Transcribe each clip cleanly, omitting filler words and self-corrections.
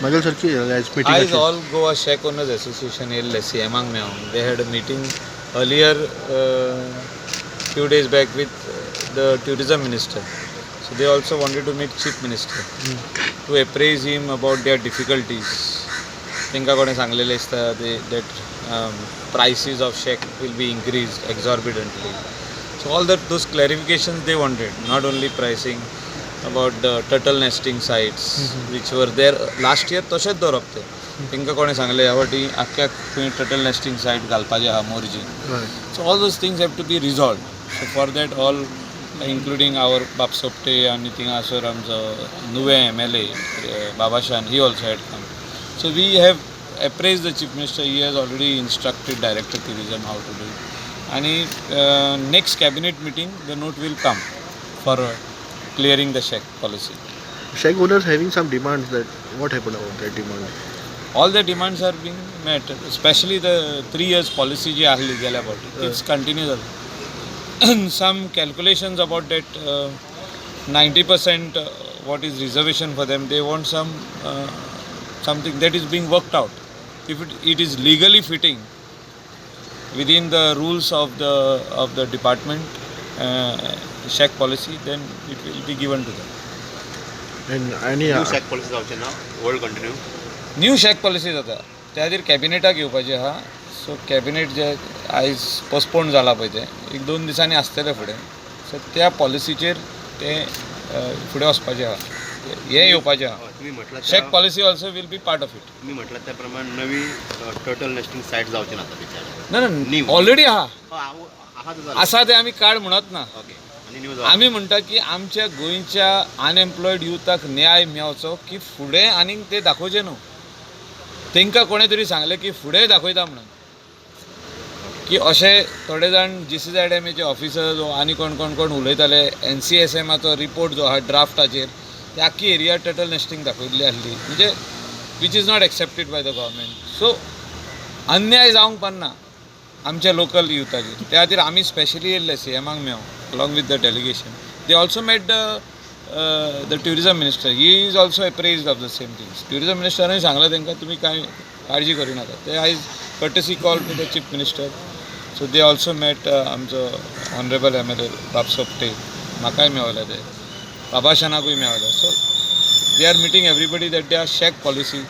मागील सर कितें जालें आयज मिटींग? आयज all Goa shack owners association येयल्ले सीएमाक मेळोंक. They had a meeting earlier, few days back, with the tourism minister. So they also wanted to meet chief minister to apprise him about their difficulties. तांकां कोणें सांगलेलें दिसता ते that prices of shack will be increase exorbitantly. So all that, those clarifications they wanted, not only pricing, about the turtle nesting sites which were there last year, तशेंच दवरप ते. तांकां कोणें सांगलें ह्या फावटी आख्ख्या खंय टर्टल नेस्टिंग सायट घालपाचें आहा Morjim. So all those things have to be resolved. So for that, all, including our Bab Sopte आनी थिंगासर आमचो नुवें MLA Babashan, he also had come. So we have apprised the chief minister. He has already instructed director tourism how to do it. आणि next cabinet meeting the note will come for clearing the shack policy. Shack owners having some demands, that what happened about that demand? All the demands are being met, especially the 3 years policy जी आहली गेल्या फावटी, तीच continue जाता. Some calculations about that 90% what is reservation for them, they want some something that is being worked out. If it is legally fitting within the rules of the department, shack policy, then it will be given to them. And any new shack policy जावचे ना, old continue? New shack policy जाता. त्या खातीर कॅबिनेटाक येवपाचें आहा. So cabinet जे आयज postpone जाला पळय, तें एक दोन दिसांनी आसतलें फुडें. सो त्या पॉलिसीचेर ते फुडें वचपाचें आहा, हें येवपाचें आहा. तुमी म्हटलां Shack policy also will be part of it. तुमी म्हटलां त्या प्रमाण नवी टर्टल नेस्टिंग सायट जावची ना आतां बिचार? ना ना. New. Already आहा. आहा तर जालें. आसा ते आमी काड म्हणत ना. ओके, आनी न्यू आमी म्हणटा की आमच्या गोंयच्या अनएम्प्लॉयड युथाक न्याय मेवचो की फुडें आनीक ते दाखोवचे न्हू. तांकां कोणें तरी सांगलें की फुडें दाखयता म्हणून की अशे थोडे जाण जीसीझॅडएमएचे ऑफिसर्स आनी कोण कोण कोण उलयताले. एनसीएसएमाचो रिपोर्ट जो आहा ड्राफ्टाचेर, ते आख्खी एरिया टर्टल नेस्टिंग दाखयल्ली आसली, म्हणजे which is not accepted by the government. So अन्याय जावंक पारना आमच्या लोकल युथाचेर. त्या खातीर आमी स्पेशली येयल्ले सीएमाक मेळोंक along with the delegation. They also met the tourism minister. He is also apprised of the same things. Tourism मिनिस्टरानूय सांगलां तांकां, तुमी कांय काळजी करिनाका. ते आयज courtesy call to the chief minister. So they also met आमचो ऑनरेबल एमएलए बाब सोपटे. म्हाकाय मेवले ते, बाबाशनाकूय मेवले. So they are meeting everybody that their shack policy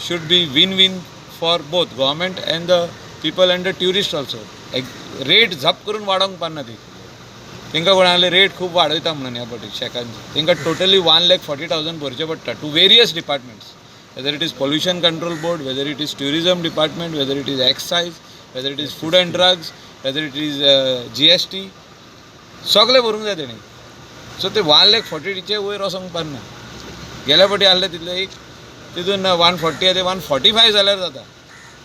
should be win win for both government and the people and the tourist also. Rate झप करून वाडोवंक पारना ती. तांकां कोण सांगलें रेट खूब वाडयता म्हणून ह्या फावटी शॅकांची. तांकां टोटली 1,40,000 भरचे पडटा to various departments, whether it is pollution control board, whether it is tourism department, whether it is excise, whether it is food and drugs, whether it is GST, सगळें भरूंक जाय तेणी. सो ते 1 लॅक 40चे वयर वचोंक पारना. गेल्या फावटी आहले तितले एक तितून 140 ते 145 जाल्यार जाता,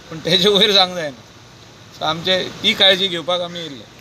पूण तेजे वयर जावंक जायना. सो आमचे ती काळजी घेवपाक आमी येयल्ले.